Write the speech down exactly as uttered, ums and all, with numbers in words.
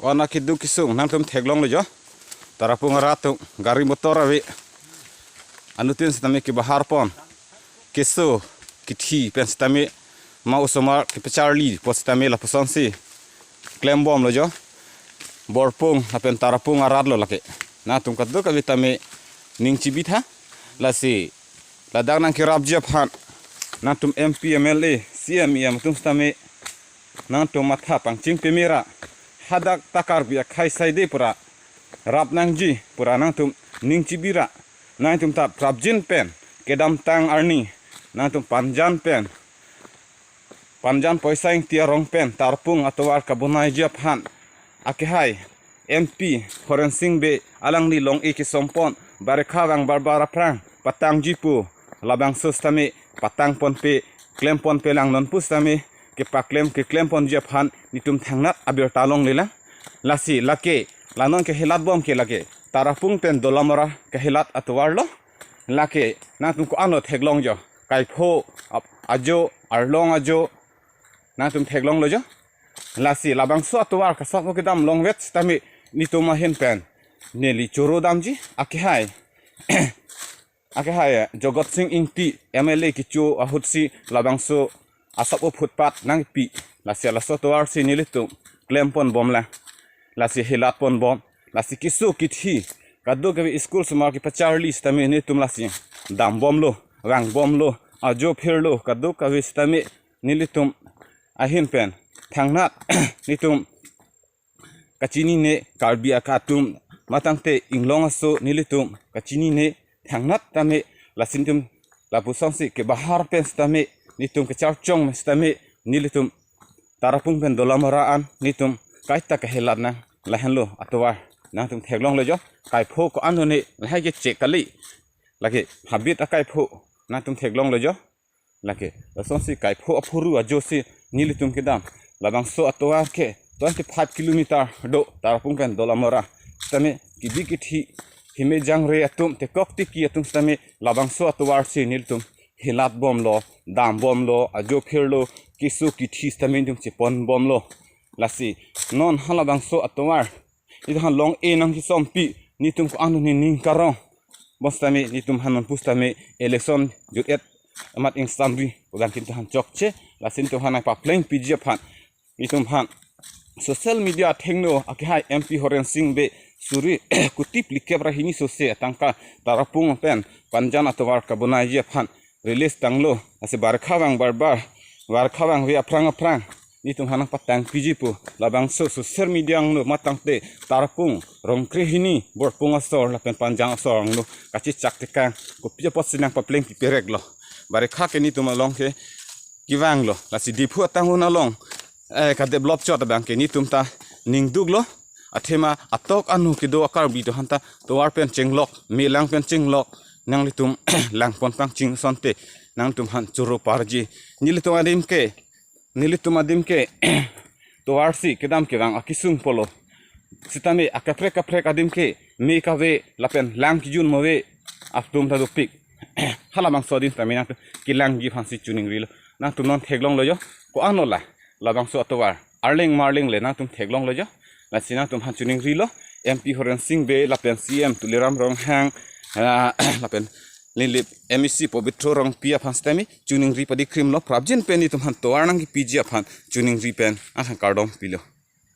Ko-an keduk kesung nangtum theklonglo jo. Tarapung arat atum gari motor ave. Anuttin sitame kebahar pon. Keso kithi pen sitame ma osomar kepacharli pon sitame lapusonsi klembomlo jo. Borpung lapen Tarapung arat lo lake. Nangtum kadokave tame ning chibitha. Lasi ladak nangkerapji aphan nangtum M P, M L A, C M, E M atum sitame nangtum matha pangching peme ra hadak ta Karbi akhei saide pura rap nangji pura nangtum ning chibi ra nangtum ta prapjin pen kedamtang arni nangtum Panjan pen Panjan Poisa Ingti arong pen Tarapung atovar kabonaiji aphan akehai M P Horensing Bey alangli long-e kesompon Barekha vang barbar aphrang patangji pu labangso sitame patang ponpe klem ponpe lang non pu sitame kepaklem keklem ponji aphan nitum thangnat abirta longlelang. Lasi lake la non kehelat bom ke lake Tarapung pen Dolamara kehelat atovar lo. Lake nangtum ko-anlo theklong jo. Kaipho ap- ajo arlong ajo nangtum theklonglo jo. Lasi labangso atovar kasap kedam longvet sitame nitum ahin pen neli choro damji akehai. Akehai Jogot Sing Ingti M L A kecho ahutsi labangso asap o footpath nangpi. Lasi laso atovarsi nelitum klem ponbomlang. Lasi helat ponbom. Lasi keso kithi kadokave school osomar kepacharli sitame nelitum lasi dambomlo, vangbomlo, ajo phirlo kadokave sitame nelitum ahin pen thangnat nelitum kachinine Karbi akai atum matangte inglong aso nelitum kachinine thangnat tame lasi nelitum lapusonsi kebahar pen sitame nelitum kecharchong sitame nelitum Tarapung pen Dolamara an nelitum kaita kehelat nang lahenlo atovar nangtum theklonglo jo. Kaipho ko-anlo ne lahai ke chek kali. Lake habit akaipho nangtum theklonglo jo. Lake lasonsi kaipho aphuru ajosi nelitum kedam. Labangso atovar ke twenty five kilometer do Tarapung pen Dolamara. Sitame kebi kithi hime jangre atum tekok teki atum sitame labangso atovarsi nelitum helat bomlo, dambomlo, ajo phirlo, keso kithi sitame nelitum cheponbomlo. Lasi non halabangso atovar nelitum aphan long-e nangkesompi nelitum ko-anlo ne ning karong. Bos tame nelitum aphan non pusitame election jut-et amat ingsamri ulang kintu aphan chokche. Lasi nelitum aphan nangpaplengpiji aphan nelitum aphan social media athengno akehai M P Horensing Bey suri kuti phlikep ra hini sose atangka Tarapung pen Panjan atovar kabonaiji aphan release tanglo. Lasi Barekha vang barbar, Barekha vangve aphrang aphrang nelitum aphan nangpatangpiji pu labangso social media angno matangte Tarapung Rongkre hini Borpung asor lapen Panjan asor angno kachechak tekang kopi apotsi nangpaplengpi pereklo. Barekha ke nelitum along ke kevanglo. Lasi Diphu atang un along eh, kadevelop chot abang ke nelitum ta ningduklo. Athema atok anu kedo a-Karbi atum aphan ta tovar pen chenglok, melang pen chenglok, nanglitum langpon pangching asonte nangtum aphan choro parji. Nelitum adim ke, nelitum adim ke tovarsi kedam kevang akesung pulo. Sitame akaprek kaprek adim ke me kave lapen lang kejun move atum ta dopik. Halabangso adim tame nangtum kelangji aphansi choningrilo. Nangtum non theklonglo jo. Ko-anlo la labangso atovar arleng marleng le nangtum theklonglo jo. Lasi nangtum aphan choningrilo. M P Horensing Bey lapen C M Tuliram Ronghang, ah, lapen Nilip M A C Pobitro Rongpi aphan sitame choningri padikrimlo, prapjin pen nelitum aphan tovar nangkepiji aphan choningri pen aphan kardom pilo.